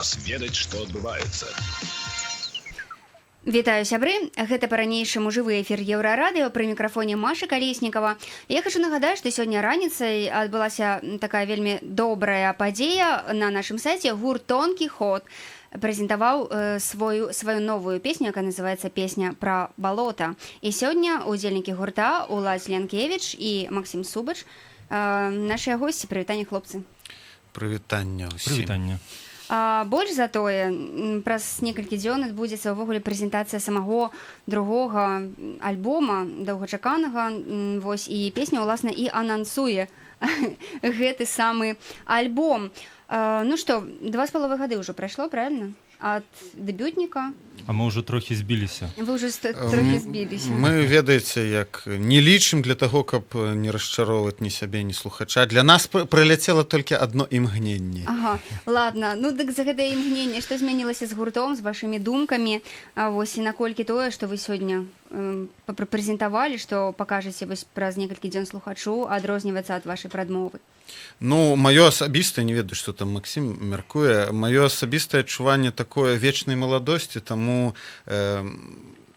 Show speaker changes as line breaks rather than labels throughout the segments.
Ведаць, што адбываецца.
Вітаю, сябры! Гэта па-ранейшаму жывы эфір Еўрарадыё, пры мікрафоне Маша Калеснікава. Я хочу нагадаць, што сёння раніцай адбылася такая вельмі добрая падзея: на нашым сайце гурт «Тонкі ход» прэзентаваў сваю новую песню, якая называется «Песня пра балота». І сёння удзельнікі гурта Улась Лянкевич і Максім Субач нашыя госці. Прывітанне, хлопцы!
Прывітанне ўсім.
Прывітанне.
Больш за тое, праз некалькі дзён адбудзецца ўвогуле прэзентацыя самого другога альбома, доўгачаканага. Вось і песня ўласна і анансуе гэты самы альбом. Ну што, 2,5 гады ўжо прайшло, правильно, ад дэбютніка?
А мы ўжо трохі збіліся.
Вы ўжо трохі збіліся.
Мы, ведаеце, як не лічым для таго, каб не расчароўваць ні сябе, ні слухача. Для нас праляцела толькі адно імгненне.
Ага, ладно, ну дык за гэтае імгненне што змянілася з гуртом, з вашымі думкамі? Вось і наколькі тое, што вы сёння прэзентавалі, што пакажаце вось праз некалькі дзён слухачу, адрозніваецца ад вашай прадмовы?
Ну, маё асабістае, не ведаю, што там Максім мяркуе, маё асабістае адчуванне такое вечнай маладосці, таму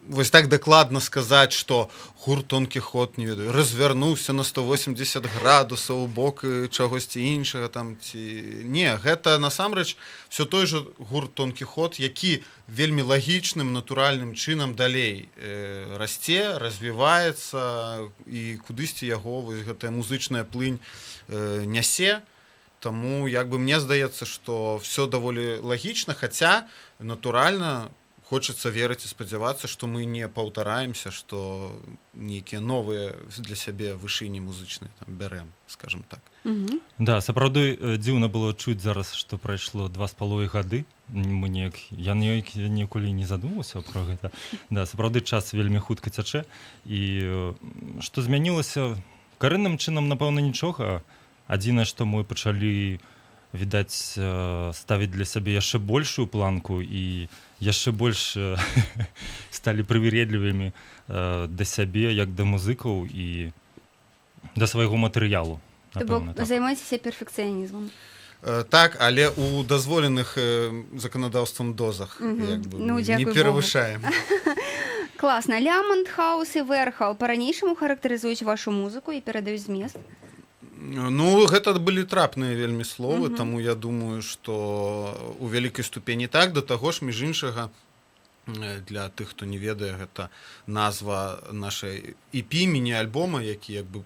вось так дакладна сказаць, што гурт «Тонкі ход», не ведаю, развярнуўся на 180 градусаў у бок чагосьці іншага там ці не, гэта насамрэч все той же гурт «Тонкі ход», які вельмі лагічным, натуральным чынам далей расце, развіваецца і кудысьці яго вось гэтая музычная плынь нясе. Таму як бы мне здаецца, што все даволі лагічна, хаця натуральна хочацца верыць і спадзявацца, што мы не паўтараемся, што нейкія новыя для сябе вышыні музычныя там бярэм, скажем так.
Да, сапраўды дзіўна было чуць зараз, што прайшло 2,5 гады. Мы неяк, я неяк ніколі не задумаўся пра гэта. Да, сапраўды час вельмі хутка цячэ. І што змянілася карэнным чынам, напэўна, нічога. Адзінае, што мы пачалі, відаць, ставіць для сябе яшчэ большую планку і яшчэ больш сталі прыверэдлівымі да сябе як да музыкаў і да свайго матэрыялу.
То бок
Напэўна, так.
займаецеся перфекцыянізмам.
Так, але у дазволеных заканадаўствам дозах, як бы,
Ну,
не
дзякуй Богу.
перавышаем.
Класна. Лямант, хаус і верхал па-ранейшаму характарызуюць вашу музыку і перадаюць змест?
Ну, гэта былі трапныя вельмі словы, таму я думаю, што у вялікай ступені так. Да таго ж, між іншага, для тых, хто не ведае, гэта назва нашай EP, міні-альбома, які як бы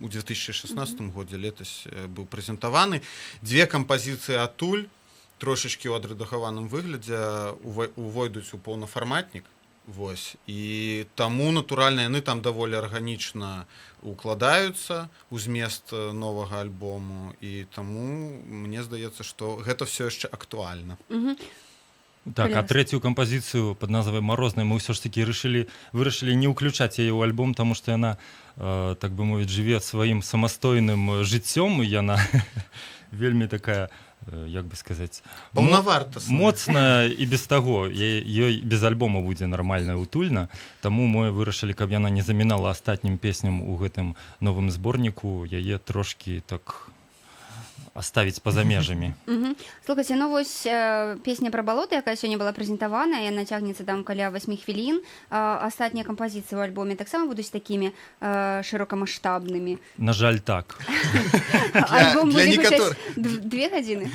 у 2016 годзе, летась, быў прэзентаваны. Дзве кампазіцыі адтуль трошачкі ў адрэдагаваным выглядзе увойдуць у паўнафарматнік. Вось. І таму натуральна яны там даволі арганічна укладаюцца ў змест новага альбому, і таму мне здаецца, што гэта все яшчэ актуальна.
Так, а
Каля.
трэцюю кампазіцыю под назвай «Марозная» мы ўсё ж такі вырашылі не ўключаць яе ў альбом, таму што яна, так бы мовіць, жыве сваім самастойным жыццём, і яна вельмі такая, як бы сказаць,
Паўнавартасная.
Моцная і без таго, ёй без альбома будзе нармальна, утульна. Таму мы вырашылі, каб яна не замінала астатнім песням у гэтым новым зборніку, яе трошкі так оставить па-за межамі.
Слухайце, ну вось «Песня пра балота», якая сёння была прэзентавана, яна цягнецца там каля 8 хвілін. Астатнія кампазіцыі ў альбоме таксама будуць такімі шырокамасштабнымі?
На жаль, так.
Альбом
Для
будзе гучаць
некаторых.
2 гадзіны?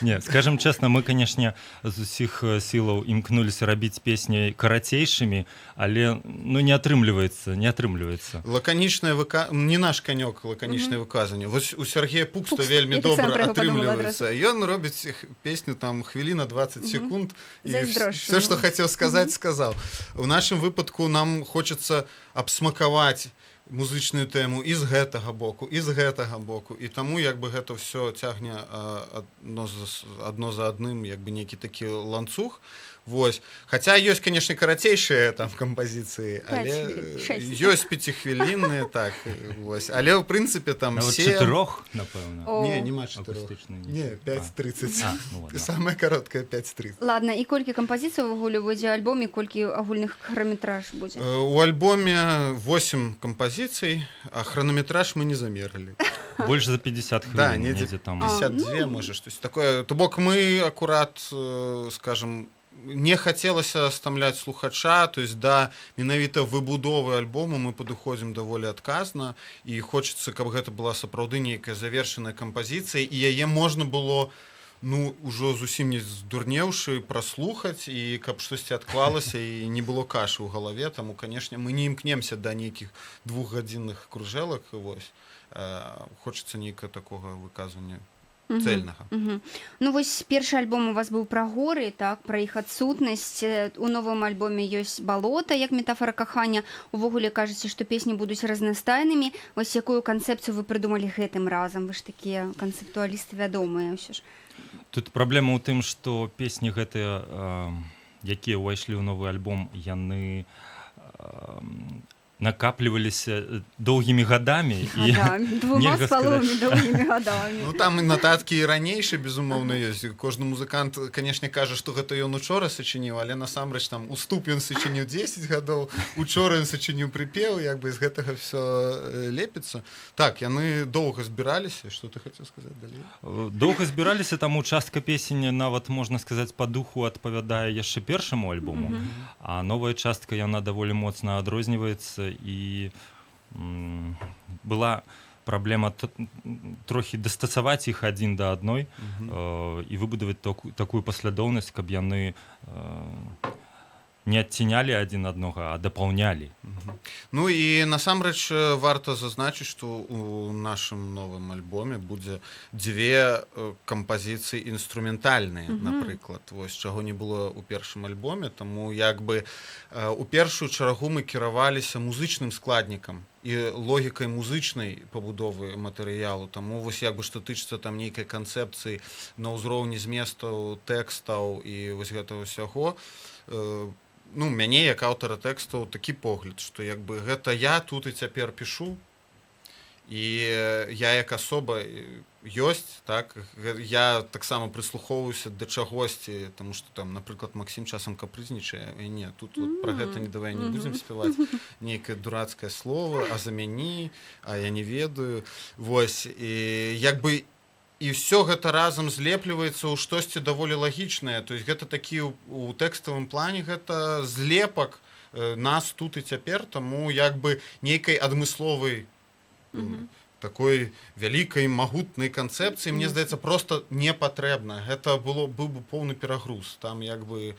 Не, скажем честно, мы, конечно, з усіх сілаў імкнуліся рабіць песні карацейшымі, але, ну, не атрымліваецца, не атрымліваецца.
Лаканічнае не наш канёк, лаканічнае выказанне. Вось у Сергея Пукста
Пукст.
вельмі
Я таксама
добра
пра яго падумала.
атрымліваецца. Ён робіць песню там хвіліна 20 секунд і
Зайздрошчу.
все, што хацеў сказаць, сказаў. У нашым выпадку нам хочацца абсмакаваць музычную тэму і з гэтага боку, і з гэтага боку, і таму як бы гэта все цягне адно за адным, як бы нейкі такі ланцуг. Вось. Хаця ёсць, конечно, карацейшыя там кампазіцыі, але
5 хвілін, шэсць.
Ёсць пяціхвілінныя, так, вось. Але ў прынцыпе там
Нават
все
чатырох, напэўна.
О.
Не, няма чатырох.
Акустычны
Не, 5.30.
А, ну ладно.
Самая кароткая 5.30.
Ладно, і колькі кампазіцый увогуле будзе ў альбоме, колькі агульных хранаметраж будзе?
У альбоме 8 кампазіцый, а хранаметраж мы не замерылі.
Больш за 50
Да,
хвілін,
недзе
недзе там.
52,
ну.
можа, штось такое. То бок мы акурат, скажем, не хацелася стамляць слухача, то есть да менавіта выбудовы альбому мы падыходзім даволі адказна, і хочацца, каб гэта была сапраўды нейкая завершаная кампазіцыя і яе можна было, ну, ўжо зусім не здурнеўшы, праслухаць, і каб штосьці адклалася і не было кашы ў галаве. Таму, канешне, мы не імкнемся да нейкіх двухгадзінных кружэлак. Вось, хочацца нейкага такога выказвання цельнага.
Ну вось першы альбом у вас быў пра горы, так, пра іх адсутнасць. У новым альбоме ёсць балота як метафора кахання. Увогуле кажаце, што песні будуць разнастайнымі. Вось якую канцэпцыю вы прыдумалі гэтым разам? Вы ж такія канцэптуалісты вядомыя ўсё ж.
Тут праблема ў тым, што песні гэтыя, якія ўвайшлі ў новы альбом, яны накапліваліся доўгімі гадамі і
Гадамі. Двума
нельга
з паловамі доўгімі гадамі.
Ну, там і нататкі і ранейшы, безумоўна, ёсць. Кожны музыкант, канешне, кажа, што гэта ён учора сачыніў, але насамрэч там уступ ён сачыніў 10 гадоў, учора ён сачыніў прыпеў, як бы з гэтага все лепіцца. Так, яны доўга збіраліся. Што ты хацеў сказаць далей?
Доўга збіраліся, таму частка песень нават, можна сказаць, па духу адпавядае яшчэ першаму альбому, а новая частка, яна даволі моцна адрозніваецца, і была праблема трохі дастасаваць іх адзін да адной і выбудаваць такую паслядоўнасць, каб яны не адцінялі адзін аднога, а дапаўнялі.
Ну і насамрэч варта зазначыць, што у нашым новым альбоме будзе дзве кампазіцыі інструментальныя, напрыклад, вось, чаго не было ў першым альбоме. Таму як бы у першую чаргу мы кіраваліся музычным складнікам і логікай музычнай пабудовы матэрыялу. Таму вось, як бы, што тычыцца там нейкай канцэпцыі на ўзроўні зместаў тэкстаў і вось гэтага ўсяго, ну, мяне як аўтара тэкстаў такі погляд, што як бы гэта я тут і цяпер пішу, і я як асоба ёсць, так, я таксама прыслухоўваюся да чагосьці, тому что там, напрыклад, Максім часам капрызнічае: «Не, тут вот про гэта не, давай не будзем спяваць нейкае дурацкае слово, а замяні, а я не ведаю». Вось, і як бы і все гэта разам злепліваецца ў штосьці даволі лагічнае. То есть гэта такі у тэкставым плане гэта злепак нас тут і цяпер. Таму як бы нейкай адмысловай такой вялікай магутнай канцэпцыі, мне здаецца, просто не патрэбна. Гэта было быў бы поўны перагруз. Там як бы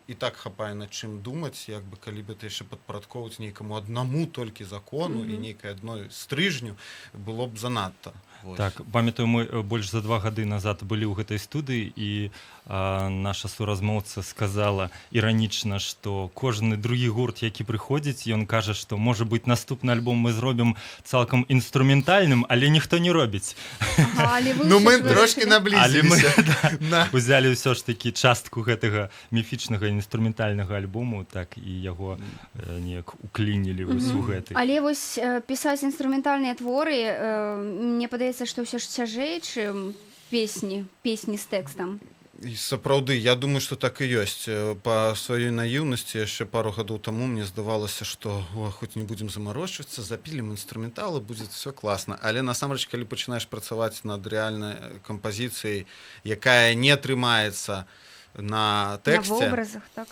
і так хапае над чым думаць, як бы калі бы это яшчэ падпарадкоўваць нейкаму аднаму толькі закону і нейкай адной стрыжню, было б занадта. Вось.
Так, памятаю, мы больш за 2 гады назад былі ў гэтай студыі, і наша суразмоўца сказала іранічна, што кожны другі гурт, які прыходзіць, ён кажа, што, можа быць, наступны альбом мы зробім цалкам інструментальным, але ніхто не робіць.
Ага, але вы
Ну,
ўсё
мы
ж
трошки
вырашылі.
Але мы
наблізіліся на
узялі ўсё ж такі частку гэтага міфічнага інструментальнага альбому, так, і яго неяк уклінілі вось у гэты.
Але вось пісаць інструментальныя творы, мне падаецца, што ўсё ж цяжэй, чым песні з тэкстам.
І сапраўды, я думаю, што так і ёсць. Па сваёй наіўнасці яшчэ пару гадоў таму мне здавалася, што о, хоць не будзем замарочвацца, запілім інструменталы, будет все класна. Але насамрэч, калі пачынаеш працаваць над рэальнай кампазіцыяй, якая не трымаецца на
На
тэксце,
вобразах, так.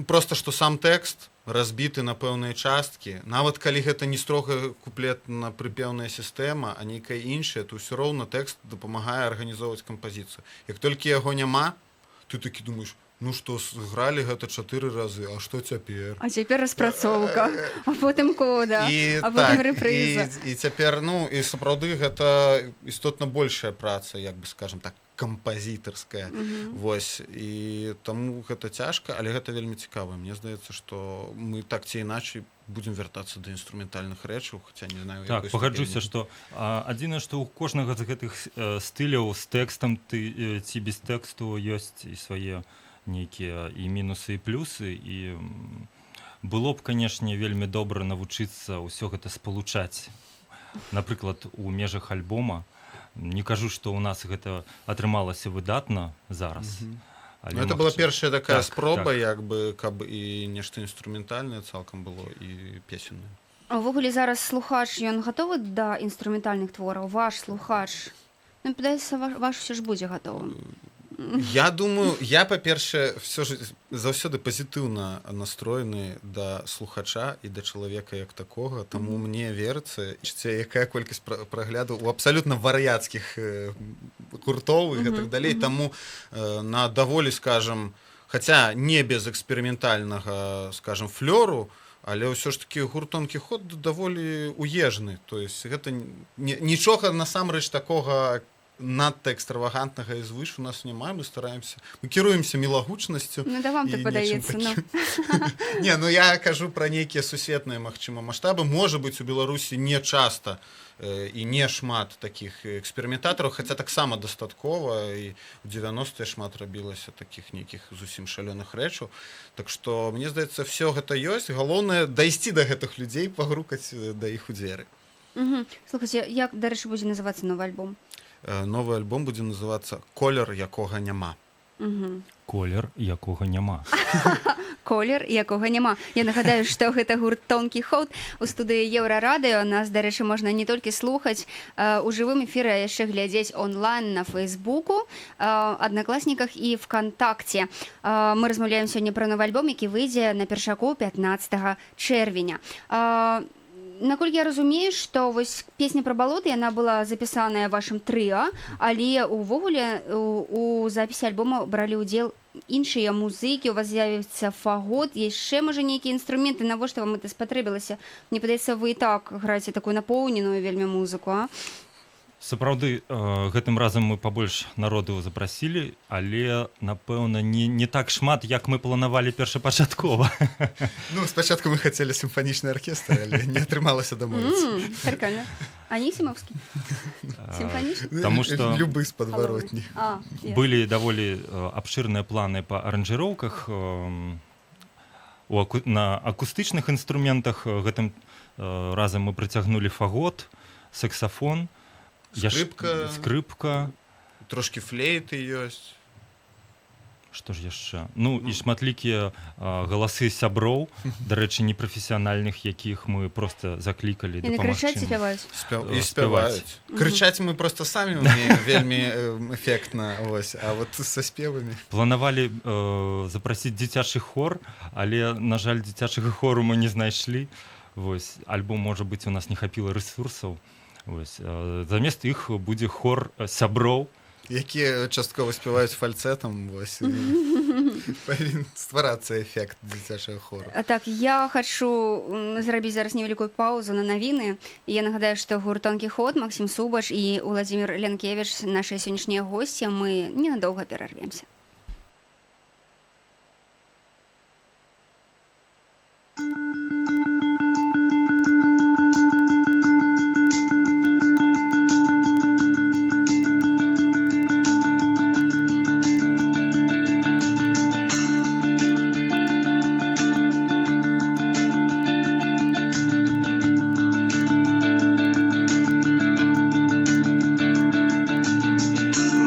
Просто што сам тэкст разбіты на пэўныя часткі, нават калі гэта не строга куплетна прыпеўная сістэма, а нейкая іншая, то ўсё роўна тэкст дапамагае арганізоўваць кампазіцыю. Як толькі яго няма, ты такі думаеш: «Ну што, сыгралі гэта чатыры разы, а што цяпер?»
А цяпер распрацоўка, а потым кода,
І
а потым
так,
рэпрыза.
і цяпер, ну, і сапраўды гэта істотна большая праца, як бы, скажем так, кампазітарская. Вось, і таму гэта цяжка, але гэта вельмі цікава. Мне здаецца, што мы так ці іначай будзем вяртацца да інструментальных рэчаў, хаця не знаю, у
Так,
якой
пагаджуся,
ступені.
што адзінае, што ў кожнага з гэтых стыляў, з тэкстам ты ці без тэксту, ёсць і свае нейкія і мінусы, і плюсы, і было б, канешне, вельмі добра навучыцца ўсё гэта спалучаць, напрыклад, у межах альбома. Не кажу, што ў нас гэта атрымалася выдатна зараз. Але,
Ну, это была
магчыма.
першая такая
Так,
спроба,
так.
як бы, каб і нешта інструментальнае цалкам было, і песеннае.
А ўвогуле зараз слухач, ён гатовы да інструментальных твораў? Ваш слухач? Ну, падаецца, ваш усё ж будзе гатовым.
Я думаю, я, па-першае, все ж заўсёды пазітыўна настроены да слухача і да чалавека як такога, таму мне верыцца, якая колькасць праглядаў у абсалютна вар'яцкіх гуртоў і гэтак далей, таму на даволі, скажем, хаця не без эксперыментальнага, скажем, флёру, але ўсё ж таки гурт «Тонкі ход» даволі уезжаны, то есть гэта нічога насамрэч такога надта экстравагантнага і звыш у нас няма, мы стараемся, мы кіруемся мілагучнасцю.
Ну да, вам
і
так
нечым
падаецца, ну.
такім. Не, ну я кажу пра нейкія сусветныя, магчыма, маштабы. Можа быць, у Беларусі не часта і не шмат такіх эксперыментатараў, хаця таксама дастаткова, і ў 90-е шмат рабілася такіх нейкіх зусім шалёных рэчаў. Так што, мне здаецца, все гэта ёсць, галоўнае дайсці да гэтых людзей, пагрукаць да іх у дзверы.
Слухайце, як, дарэчы, будзе называцца новы альбом?
Новы альбом будзе называцца «Колер, якога няма».
Колер, якога няма.
Колер, якога няма. Я нагадаю, што гэта гурт «Тонкі ход» у студыі Еўрарадыё. Нас, дарэчы, можна не толькі слухаць у жывым эфіры, а яшчэ глядзець онлайн на Фейсбуку, Аднакласніках і ВКонтакце. Мы размаўляем сёння пра новы альбом, які выйдзе на першаку 15 чэрвеня. Наколькі я разумею, што вось песня пра балоты, яна была запісаная вашым трыа, але ўвогуле у запісе альбома бралі ўдзел іншыя музыкі, у вас з'явіцца фагот, яшчэ, можа, нейкія інструменты. Навошта вам это спатрэбілася? Мне падаецца, вы і так граеце такую напоўненую вельмі музыку, а?
Сапраўды, гэтым разам мы пабольш народу запрасілі, але, напэўна, не так шмат, як мы планавалі першапачаткова.
Ну, спачатку мы хацелі сімфанічны аркестр, але не атрымалася дамовіцца.
Прикольно. Анісімаўскі? Сімфанічны?
Таму што
Любы з падваротні.
А, ясна.
Былі даволі абшырныя планы па аранжыроўках, на акустычных інструментах. Гэтым разам мы прыцягнулі фагот, саксафон,
Скрыпка.
Скрыпка.
Трошкі флейты ёсць.
Што ж яшчэ? Ну, і шматлікія галасы сяброў, дарэчы, непрафесіянальных, якіх мы просто заклікалі
Яны
дапамагчы
крычаць і
нам.
спяваюць.
І
Спяваць.
спяваюць. Крычаць мы просто самі умеем вельмі эфектна, вось, а вот са спевамі.
Планавалі запрасіць дзіцячы хор, але, на жаль, дзіцячага хору мы не знайшлі. Вось, альбо, можа быць, у нас не хапіла рэсурсаў. Вось, замест іх будзе хор сяброў,
якія часткова спяваюць фальцэтам, вось, і павінен стварацца эфект дзіцячага хору.
А так, я хачу зрабіць зараз невялікую паузу на навіны. І я нагадаю, што гурт «Тонкі ход», Максім Субач і Уладзімір Лянкевіч, нашыя сённяшнія госці. Мы ненадоўга перарвемся.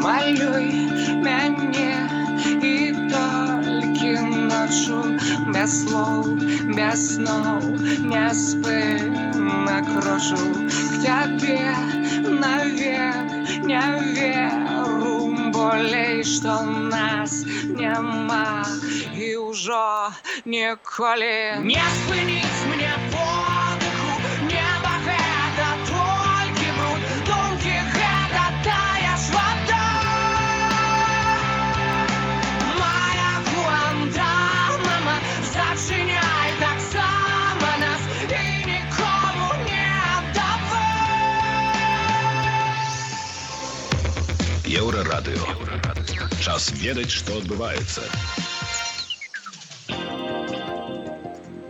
Малюй мяне і толькі ноччу, без слоў, без сноў, няспынна крочу к табе навек, не веру болей, што нас няма і ўжо ніколі не спыніць мне подыху. Неба гэта толькі бруд, думкі гэта тая ж вада. Моя Гуантанамо, зачыняй таксама нас і нікому не аддавай.
Еўрарадыё. Час ведаць, што адбываецца.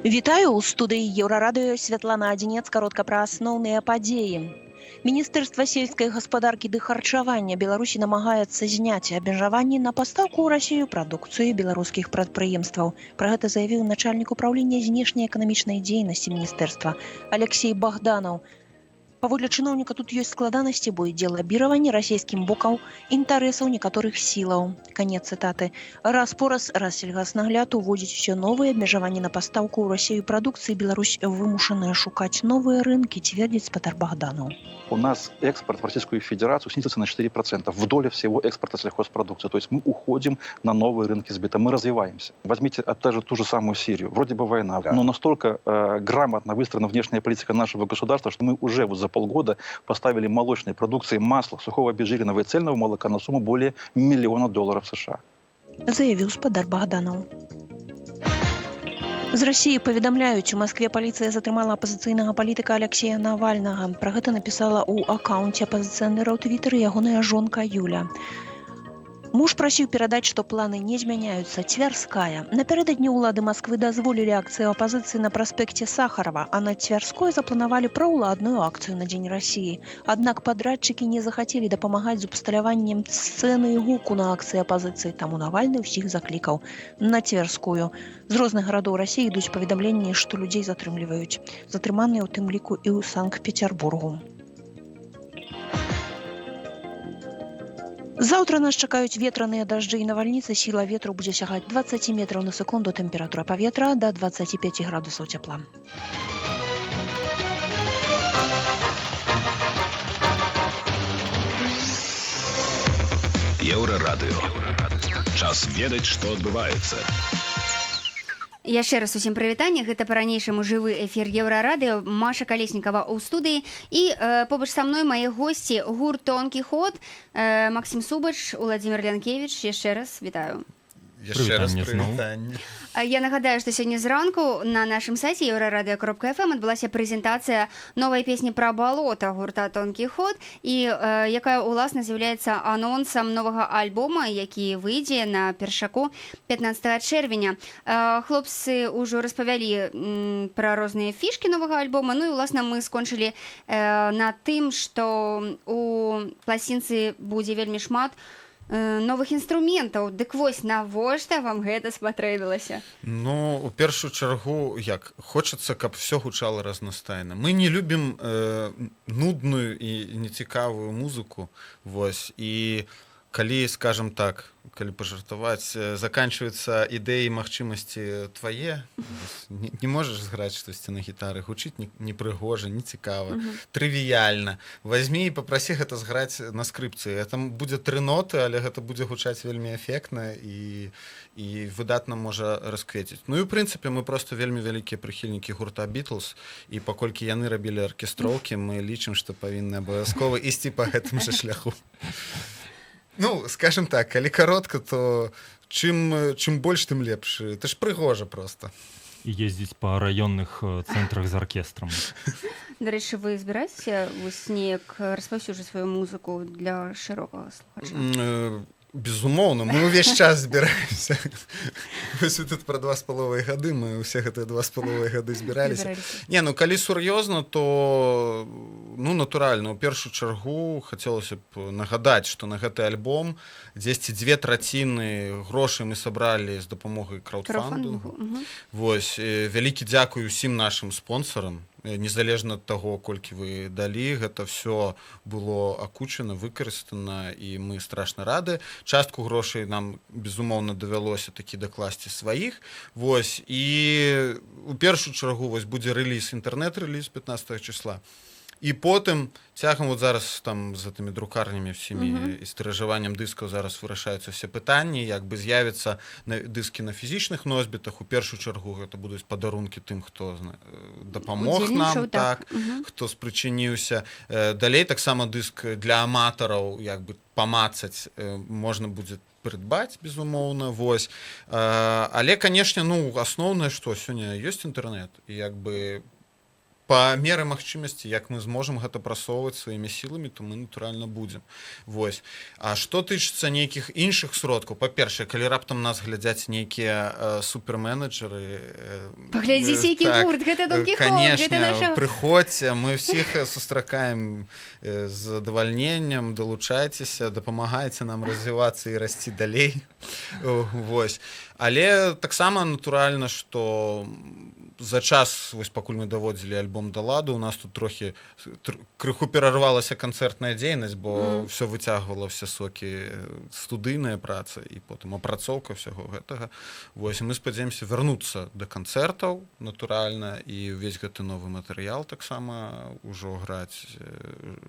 Вітаю, у студыі Еўрарадыё Святлана Адзінец, каротка пра асноўныя падзеі. Міністэрства сельскай гаспадаркі ды харчавання Беларусі намагаецца зняць абмежаванні на пастаўку ў Расію прадукцыі беларускіх прадпрыемстваў. Пра гэта заявіў начальнік управлення знешняй эканамічнай дзейнасці міністэрства Алексей Богданаў. Паводле чыноўніка, тут ёсць складанасці, бо ідзе лабіраванне расійскім бокам інтарэсаў некаторых сілаў. Канец цытаты. Раз-пораз Россельгаснагляд уводзіць усё новыя абмежаванні на пастаўку ў Расію прадукцыі. Беларусь вымушаная шукаць новыя рынкі, цвердзіць спадар Багданаў.
У нас экспорт в Российскую Федерацию снизился на 4% в доле всего экспорта сельхозпродукции. То есть мы уходим на новые рынки сбыта, мы развиваемся. Возьмите даже ту же самую Сирию. Вроде бы война, но настолько грамотно выстроена внешняя политика нашего государства, что мы уже вот за полгода поставили молочной продукции масла, сухого обезжиренного и цельного молока на сумму более $1 миллиона США.
Заявіў спадар Багданаў. З Расіі паведамляюць: у Маскве паліцыя затрымала апазіцыйнага палітыка Алексея Навальнага. Пра гэта напісала ў аккаунце апазіцыянера ў твиттары ягоная жонка Юля. Муж прасіў перадаць, што планы не змяняюцца. Цвярская. Напярэдадні ўлады Масквы дазволілі акцыю апазіцыі на праспекце Сахарова, а на Цвярской запланавалі праўладную акцыю на Дзень Расіі. Аднак падрадчыкі не захацелі дапамагаць з абсталяваннем сцэны і гуку на акцыі апазіцыі, таму Навальны ўсіх заклікаў на Цвярскую. З розных гарадоў Расіі ідуць паведамленні, што людзей затрымліваюць. Затрыманыя ў тым ліку і ў Санкт-Петербургу. Заўтра нас чакаюць ветраныя дажджы і навальніцы. Сіла ветру будзе сягаць 20 метраў на секунду, тэмпература паветра да 25 градусаў цяпла.
Еўрарадыё. Час ведаць, што адбываецца.
Яшчэ раз усім прывітанне. Гэта па-ранейшаму жывы эфір Еўрарадыё. Маша Калеснікава ў студыі, і побач са мной мае госці, гурт «Тонкі ход», Максім Субач, Уладзімир Лянкевич. Яшчэ раз вітаю.
Яшчэ раз
Прывітанне зноў.
Прывітанне.
Я нагадаю, што сёння зранку на нашым сайце еўрарадыё.фм адбылася прэзентацыя новай песні пра балота гурта «Тонкі ход», і якая ўласна з'яўляецца анонсам новага альбома, які выйдзе на першаку 15 чэрвеня. Хлопцы ўжо распавялі пра розныя фішкі новага альбома. Ну і ўласна мы скончылі на тым, што у пласцінцы будзе вельмі шмат новых інструментаў. Дык вось, навошта вам гэта спатрэбілася?
Ну, у першую чаргу, як хочацца, каб все гучала разнастайна. Мы не любім нудную і нецікавую музыку. Вось, і калі, скажем так, калі пажартаваць, заканчваюцца ідэі, магчымасці твае, вось, не можаш зграць штосьці на гітары, гучыць непрыгожа, нецікава, трывіяльна. Возьми і папрасі гэта зграць на скрыпцы. Это будзе тры ноты, але гэта будзе гучаць вельмі эфектна і выдатна можа расквеціць. Ну і ў прынцыпе мы просто вельмі вялікія прыхільнікі гурта «Бітлз», і паколькі яны рабілі аркестроўкі, мы лічым, што павінны абавязкова ісці па гэтым жа шляху. Ну, скажем так, калі каротка, то чым больш, тым лепш. Это ж прыгожа просто.
І ездзіць па раённых цэнтрах з аркестрам.
Дарэчы, вы збіраецеся вось неяк распаўсюджваць сваю музыку для шырокага слухача?
Безумоўна, мы ўвесь час збіраемся. Вось вы тут пра 2,5 гады, мы ўсе гэтыя 2,5 гады збіраліся.
Збіраліся.
Не, ну калі сур'ёзна, то, ну, натуральна, у першую чаргу хацелася б нагадаць, што на гэты альбом дзесьці дзве траціны грошай мы сабралі з дапамогай краўдфандынгу.
Краўдфандынгу.
Вось, вялікі дзякуй усім нашым спонсорам, незалежна ад таго, колькі вы далі, гэта все было акучана, выкарыстана, і мы страшна рады. Частку грошай нам, безумоўна, давялося такі дакласці сваіх. Вось, і у першую чаргу вось будзе рэліз, інтэрнэт-рэліз 15 числа. І потым цягам вот зараз там з гэтымі друкарнямі всімі і з тыражаваннем дыскаў зараз вырашаюцца все пытанні, як бы з'явіцца на дыскі на фізічных носьбітах. У першую чаргу гэта будуць падарункі тым, хто дапамог нам,
Удзельнічаў, так.
так, хто спрычыніўся. Далей таксама дыск для аматараў, як бы памацаць, можна будзе прыдбаць, безумоўна. Вось. Але, канешне, ну, асноўнае, што сёння ёсць інтэрнэт, і як бы па меры магчымасці, як мы зможам гэта прасоўваць сваімі сіламі, то мы натуральна будзем. Вось. А што тычыцца нейкіх іншых сродкаў, па-першае, калі раптам нас глядзяць нейкія суперменеджеры,
Паглядзіце, які
так,
гурт, гэта «Тонкі ход»,
канешне,
гэта наша
прыходзьце, мы ўсіх сустракаем з задавальненнем, далучайцеся, дапамагайце нам развівацца і расці далей. О, вось. Але таксама натуральна, што за час, вось пакуль мы даводзілі альбом альбом да ладу. У нас тут трохі крыху перарвалася канцэртная дзейнасць, бо все выцягвала все сокі студыйная праца і потым апрацоўка ўсяго гэтага. Вось, і мы спадзяемся вярнуцца да канцэртаў, натуральна, і ўвесь гэты новы матэрыял таксама ўжо граць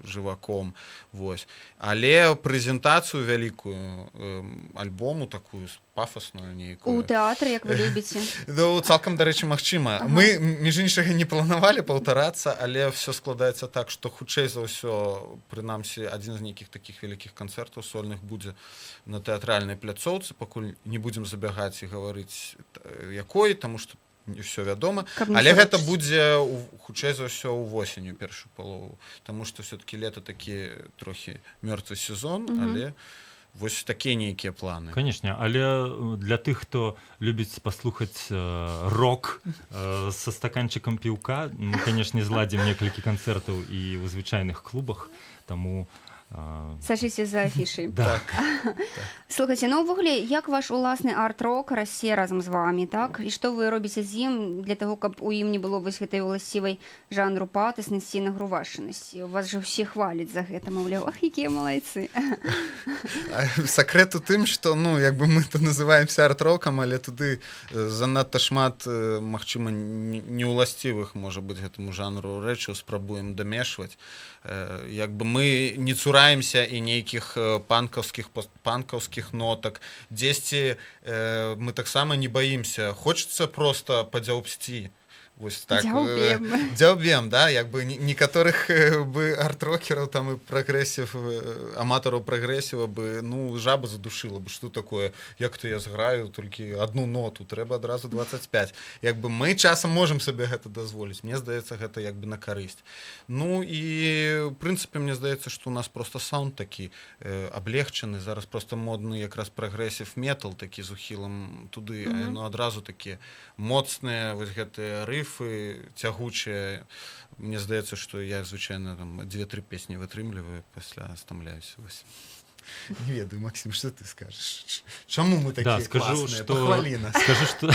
жываком. Вось, але прэзентацыю вялікую альбому, такую пафасную нейкую
У тэатры, як вы любіце.
Ну, цалкам, дарэчы, магчыма. Мы, між іншага, не планавалі паўтарацца, але все складаецца так, што хутчэй за ўсё, прынамсі, адзін з нейкіх такіх вялікіх канцэртаў сольных будзе на тэатральнай пляцоўцы. Пакуль не будзем забягаць і гаварыць, якой, таму што не ўсё вядома.
Каб не
Але гэта
сорочыць.
будзе хутчэй за ўсё ўвосенню, першую палову, таму што все-таки лета такі трохі мёртвы сезон. Але вось такія нейкія планы.
Канешне, але для тых, хто любіць паслухаць рок са стаканчыкам піўка, мы, канешне, зладзім некалькі канцэртаў і ў звычайных клубах, таму
Сачыце за афішай.
Да.
Слухайце, ну увогуле, як ваш уласны арт-рок расце разам з вамі, так? І што вы робіце з ім для таго, каб у ім не было вось гэтай уласцівай жанру патаснасці і нагрувашанасці? У вас жа ўсе хваляць за гэта, маўляў, ах, якія малайцы.
Сакрэт у тым, што, ну, як бы мы то называемся арт-рокам, але туды занадта шмат магчыма, неўласцівых, можа быць, гэтаму жанру рэчаў спрабуем дамешваць. Як бы мы не цураемся і нейкіх панкаўскіх, постпанкаўскіх нотак дзесьці, мы таксама не баімся, хочется просто падзяўбсці. Вось так.
Дзяўбем.
Дзяўбем, да, як бы некаторых бы арт-рокераў там і прагрэсів, аматараў прагрэсіва бы, ну, жаба задушила бы, что такое, як то я зграю толькі одну ноту, трэба адразу 25. Як бы мы часам можам сабе гэта дазволіць, мне здаецца, гэта як бы на карысць. Ну і в прынцыпе, мне здаецца, што у нас просто саунд такі аблегчаны, зараз просто модны якраз прагрэсів метал такі з ухілам туды, ну, адразу такія моцныя вось гэтыя рыфы, цягучыя. Мне здаецца, што я звычайна там дзве-тры песні вытрымліваю, пасля стамляюся. Вось. Не ведаю, Максим, что ты скажешь? Чаму мы
Да,
такія
скажу,
класныя?
што
Пахвалі нас.
Скажу, што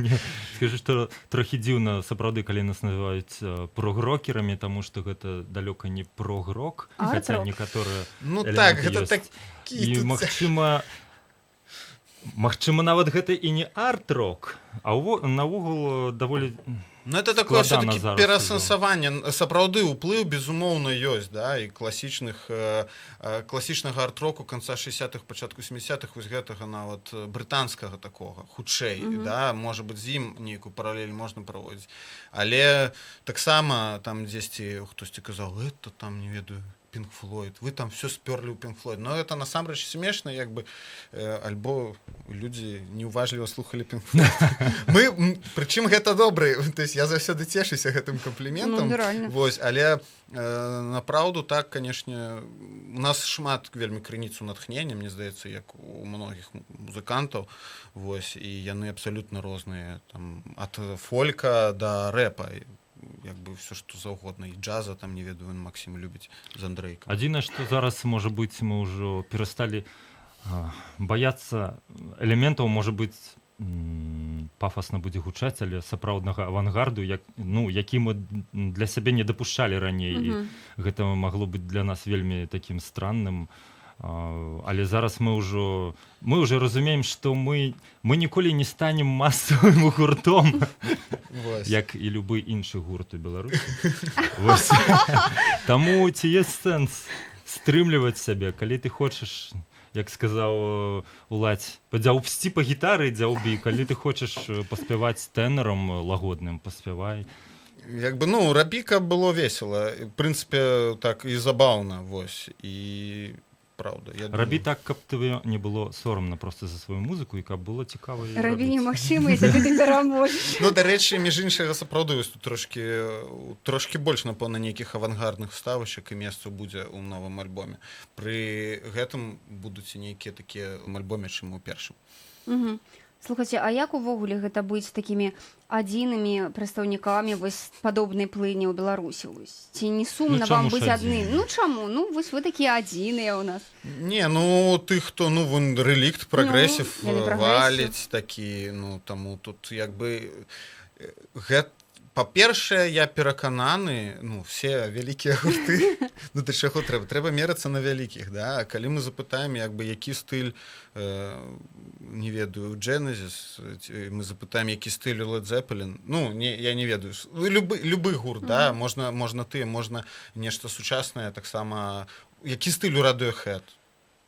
не, скажу, што трохі дзіўна сапраўды, калі нас называюць прогрокерамі, таму што гэта далёка не прогрок, хаця
Арт-рок.
некаторыя
Ну
элементы
так, гэта
ёсць.
такі
І
тут
магчыма, нават гэта і не арт-рок, а наогул даволі
Ну, это такое
складана
все-таки
зараз.
пераасэнсаванне. Сапраўды, уплыў, безумоўна, ёсць, да, і класічнага арт-року канца 60-х, пачатку 70-х, вось гэтага нават брытанскага такога хутчэй, да, можа быць, з ім нейкую паралель можна праводзіць, але таксама там дзесьці хтосьці казаў, это там, не ведаю, Pink Floyd, вы там все спёрлі ў Pink Floyd. Но это насамрэч смешна, як бы альбо людзі неуважліва слухали Pink Floyd. Мы прычым гэта добры, то есть я заўсёды цешуся гэтым кампліментам.
Ну, натуральна.
Вось, але направду так, канешне, у нас шмат вельмі крыніцу натхнення, мне здаецца, як у многіх музыкантаў. Вось, і яны абсалютна розныя, там ад фолька да рэпа, як бы все што заўгодна, і джаза там, не ведаю, Максим любіць з Андрейкам.
Адзінае, што зараз, можа быць, мы ўжо перасталі баяцца элементаў, можа быць, пафасна будзе гучаць, але сапраўднага авангарду, як, ну, які мы для сябе не дапушчалі раней. І гэта магло быць для нас вельмі такім странным. Але зараз мы ўжо разумеем, што мы ніколі не станем масавым гуртом,
Вось.
як і любы іншы гурт у Беларусі. Вось. Таму ці есть сэнс стрымліваць сябе, калі ты хочаш, як сказаў Уладзь, падзяўбсці па гітары — дзяўбі, калі ты хочаш паспяваць тэнарам лагодным — паспявай.
Як бы, ну, рабі, каб было весело, в прынцыпе, так і забаўна. Вось, і праўда, я
Рабі
думаю,
так, каб тебе не было сорамна просто за сваю музыку і каб было цікава яе
Рабі
рабіць.
немагчыма, і тады ты пераможаш.
Ну, дарэчы, між іншага, сапраўды вось тут трошки больш, напэўна, нейкіх авангардных ставачак і месцаў будзе ў новым альбоме. Пры гэтым будуць і нейкія такія альбоме, чым у першым.
Слухайце, а як увогуле гэта быць такімі адзінымі прадстаўнікамі вось падобнай плыні ў Беларусі? Вось? Ці не сумна
Ну,
вам
чаму ж
быць адным?
адзінымі?
Ну чаму? Ну вось вы такія адзіныя ў нас.
Не, ну ты хто, ну вон Рэлікт прагрэсів
Ну, яны прагрэсіў.
валіць такі, ну, таму тут як бы гэт Па-першае, я перакананы, ну, все вялікія гурты, ну, да чаго трэба мерацца на вялікіх, да. Калі мы запытаем, як бы, які стыль, не ведаю, Genesis, мы запытаем, які стыль у Led Zeppelin, ну, не, я не ведаю, любы гурт, да, можна ты, можна нешта сучаснае таксама, які стыль у Radiohead.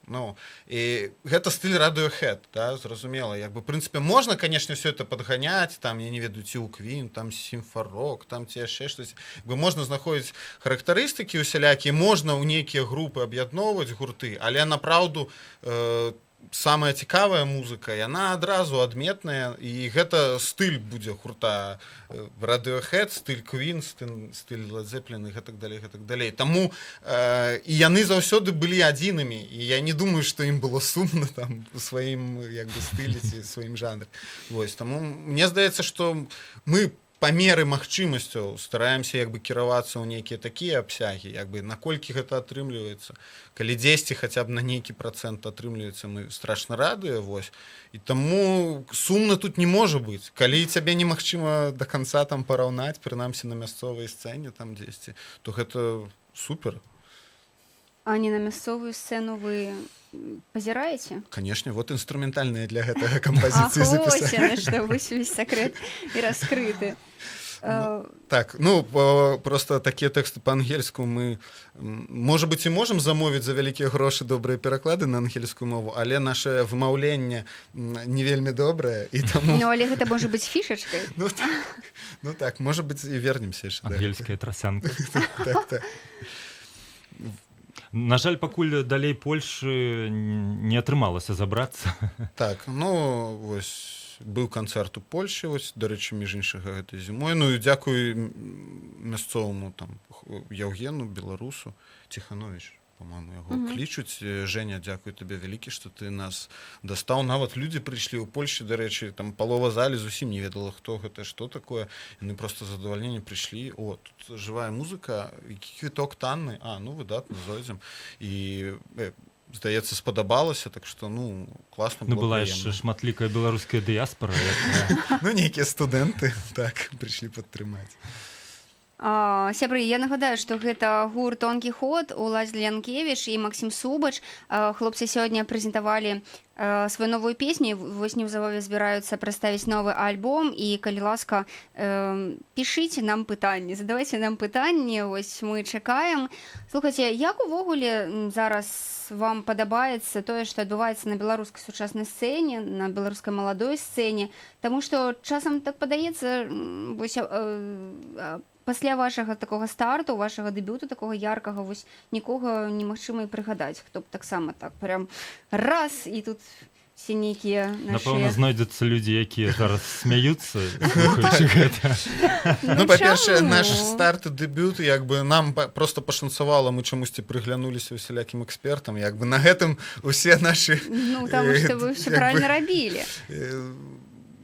Ну, і гэта стыль Radiohead, да, зразумела, як бы, в прынцыпе, можна, конечно, все это падганяць, там, я не ведаю, ці ў Queen, там, сімфарок, там, ці яшчэ штось, як бы, можна знаходзіць характарыстыкі усялякія, можна ў нейкія групы аб'ядноўваць гурты, але напраўду самая цікавая музыка, яна адразу адметная, і гэта стыль будзе гурта Radiohead, стыль Queen, стыль Led Zeppelin і гэтак далей, гэтак далей. Таму і яны заўсёды былі адзінымі, і я не думаю, што ім было сумна там у сваім, як бы, стылі ці сваім жанры. Вось, таму мне здаецца, што мы па меры магчымасцяў стараемся, як бы, кіравацца ў нейкія такія абсягі, як бы, наколькі гэта атрымліваецца. Калі дзесьці хаця б на нейкі працэнт атрымліваецца, мы страшна радыя, вось. І таму сумна тут не можа быць. Калі цябе немагчыма до конца там параўнаць, прынамсі на мясцовай сцэне там дзесьці, то гэта супер.
А не на мясцовую сцэну вы пазіраеце?
Конечно, вот інструментальныя для гэтага кампазіцыі
Ах, вось
запісалі.
яно што, вось увесь сакрэт і раскрыты.
Так, ну, просто такія тэксты па-ангельску мы, можа быць, і можам замовіць за вялікія грошы добрыя пераклады на ангельскую мову, але наше вымаўленне не вельмі добрае, і таму
Ну, але гэта можа быць фішачкай.
Ну, так, ну так, можа быць, і вернемся яшчэ да
Ангельская трасянка.
Так.
На жаль, пакуль далей Польшы не атрымалася забрацца.
Так, ну, вось быў канцэрт у Польшы, вось, дарэчы, між іншага, гэтай зімой. Ну і дзякуй мясцоваму там Яўгену, беларусу, Ціханович, по-моему, яго клічуць. Женя, дзякуй табе вялікі, што ты нас дастаў. Нават людзі прыйшлі ў Польшы, дарэчы, там палова залі зусім не ведала, хто гэта, што такое. Яны просто з задавальненнем прыйшлі: «О, тут жывая музыка, які квіток танны, а, ну, выдатна, зойдзем». І здаецца, спадабалася, так што, ну, класна
Ну,
было,
была
прыемна.
яшчэ шматлікая беларуская дыяспора, якая
Ну, нейкія студэнты так прыйшлі падтрымаць.
Сябры, я нагадаю, што гэта гурт «Тонкі ход», Уладзь Лянкевіч і Максім Субач. Хлопцы сёння прэзентавалі сваю новую песню, і вось неўзабаве збіраюцца прадставіць новы альбом, і, калі ласка, пішыце нам пытанні, задавайце нам пытанні, вось мы чакаем. Слухайце, як увогуле зараз вам падабаецца тое, што адбываецца на беларускай сучаснай сцэне, на беларускай маладой сцэне? Таму што часам так падаецца, вось, пасля вашага такога старту, вашага дэбюту такога яркага, вось нікога немагчыма і прыгадаць, хто б таксама так прям раз, і тут все нейкія
Напэўна,
нашыя
знойдуцца людзі, якія зараз смяюцца, слухаючы гэта.
Ну, па-першае,
чаму?
Наш старт і дэбют, як бы, нам просто пашанцавала, мы чамусьці прыглянуліся усялякім экспертам, як бы, на гэтым усе нашы
Ну, таму што вы ўсё
як бы,
правильно рабілі.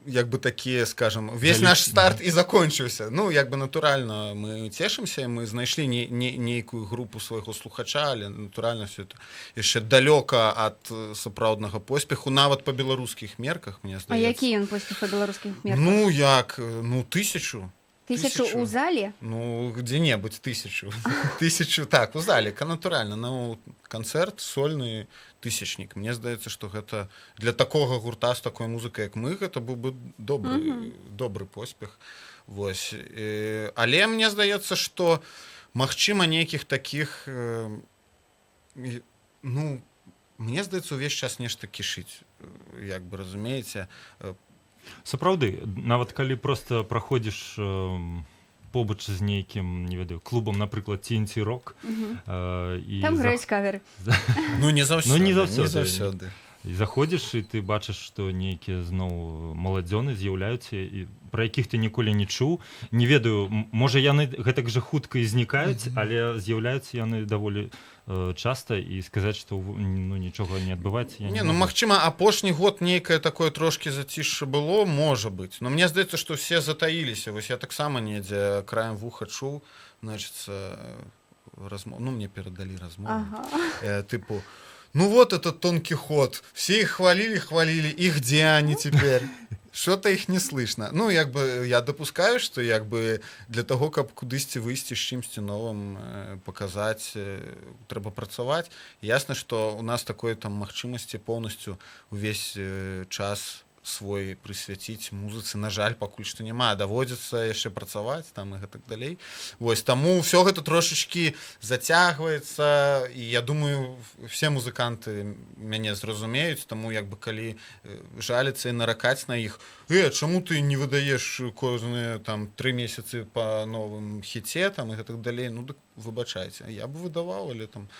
Як бы, такія, скажем, весь наш старт і закончыўся. Ну, як бы, натуральна, мы цешымся, мы знайшлі не нейкую групу свайго слухача, але натуральна, все это яшчэ далёка ад сапраўднага поспеху, нават па беларускіх мерках, мне
А
здаецца.
які ён поспех па беларускіх мерках?
Ну, як, ну, 1000.
1000 у зале?
Ну, где-небудзь 1000. 1000, так, у зале, натуральна, ну, канцэрт сольны тысячнік. Мне здаецца, што гэта для такога гурта з такой музыкай, як мы, гэта быў бы добры, добры поспех. Вось. Але мне здаецца, што магчыма, нейкіх такіх ну, мне здаецца, увесь час нешта кішыць, як бы, разумееце.
Сапраўды, нават калі просто праходзіш побач з нейкім, не ведаю, клубам, напрыклад, TNT Rock, і
Там граюць каверы.
Ну, не заўсёды,
Ну, не заўсёды.
не заўсёды.
І заходзіш, і ты бачыш, што нейкія зноў маладзёны з'яўляюцца, і пра якіх ты ніколі не чуў, не ведаю, можа, яны гэтак жа хутка і знікаюць, але з'яўляюцца яны даволі часта, і сказаць, што ну, нічога не адбываецца, я
Не, ну,
магу.
магчыма, апошні год нейкае такое трошкі зацішша было, можа быць. Но мне здаецца, што все затаіліся. Вось я таксама недзе краем вуха чуў, значыцца, размов, ну, мне перадалі размову. Тыпу, ну вот этот «Тонкий ход», все их хвалили, хвалили, и где они теперь? Что-то их не слышно. Ну, як бы я допускаю, что як бы для того, каб кудысьці выйсці з чымсьці новым, паказаць, трэба працаваць. Ясна, что у нас такой там магчымасці поўнасцю увесь час свой прысвяціць музыцы, на жаль, пакуль што няма, даводзіцца яшчэ працаваць там і гэтак далей. Вось таму ўсё гэта трошачкі зацягваецца, і я думаю, все музыканты мяне зразумеюць. Таму як бы калі жаліцца і наракаць на іх: «Чаму ты не выдаеш кожныя там 3 месяцы по новым хіце» там і гэтак далей, ну дык выбачайце, я бы выдаваў, але там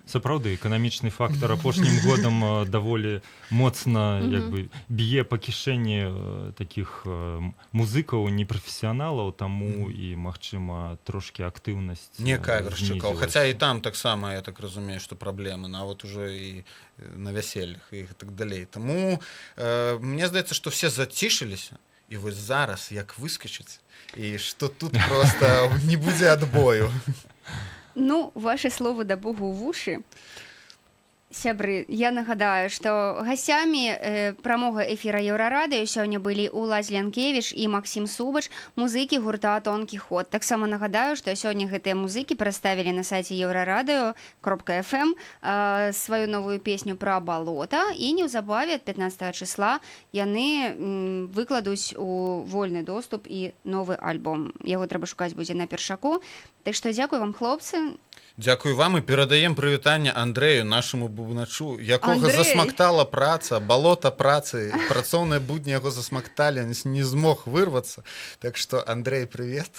Сапраўды, эканамічны фактар апошнім годам даволі моцна як бы б'е па кішэні такіх музыкаў непрафесіяналаў, таму і, магчыма, трошкі актыўнасць
не кавершчыкаў.
знізілася.
Хаця і там таксама, я так разумею, што праблемы нават уже і на вяселлях і так далей. Таму мне здаецца, што все зацішыліся, і вось зараз як выскочыць, і што тут просто не будзе адбою.
Ну, ваши словы да богу ў вушы. Сябры, я нагадаю, што гасцямі прамога эфіра Еўрарадыё сёння былі Улась Лянкевіч і Максім Субач, музыкі гурта «Тонкі ход». Таксама нагадаю, што сёння гэтыя музыкі прадставілі на сайце еўрарадыё.фм сваю новую песню пра балота, і неўзабаве ад 15 числа яны выкладуць у вольны доступ і новы альбом. Яго трэба шукаць будзе на Першаку. Так што дзякуй вам, хлопцы.
Дзякуй вам, і перадаем прывітанне Андрэю, нашаму бубначу, якога
Андрэй!
засмактала праца, балота працы, працоўныя будні яго засмакталі, он не змог вырвацца. Так што, Андрэй, привет.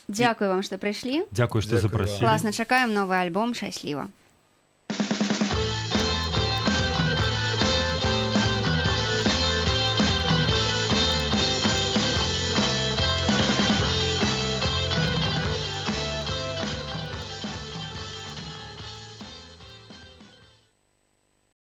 Дзякуй вам, што прыйшлі.
Дзякуй, што
Дзякуй вам.
запрасілі.
Класна, чакаем новы альбом, шчасліва.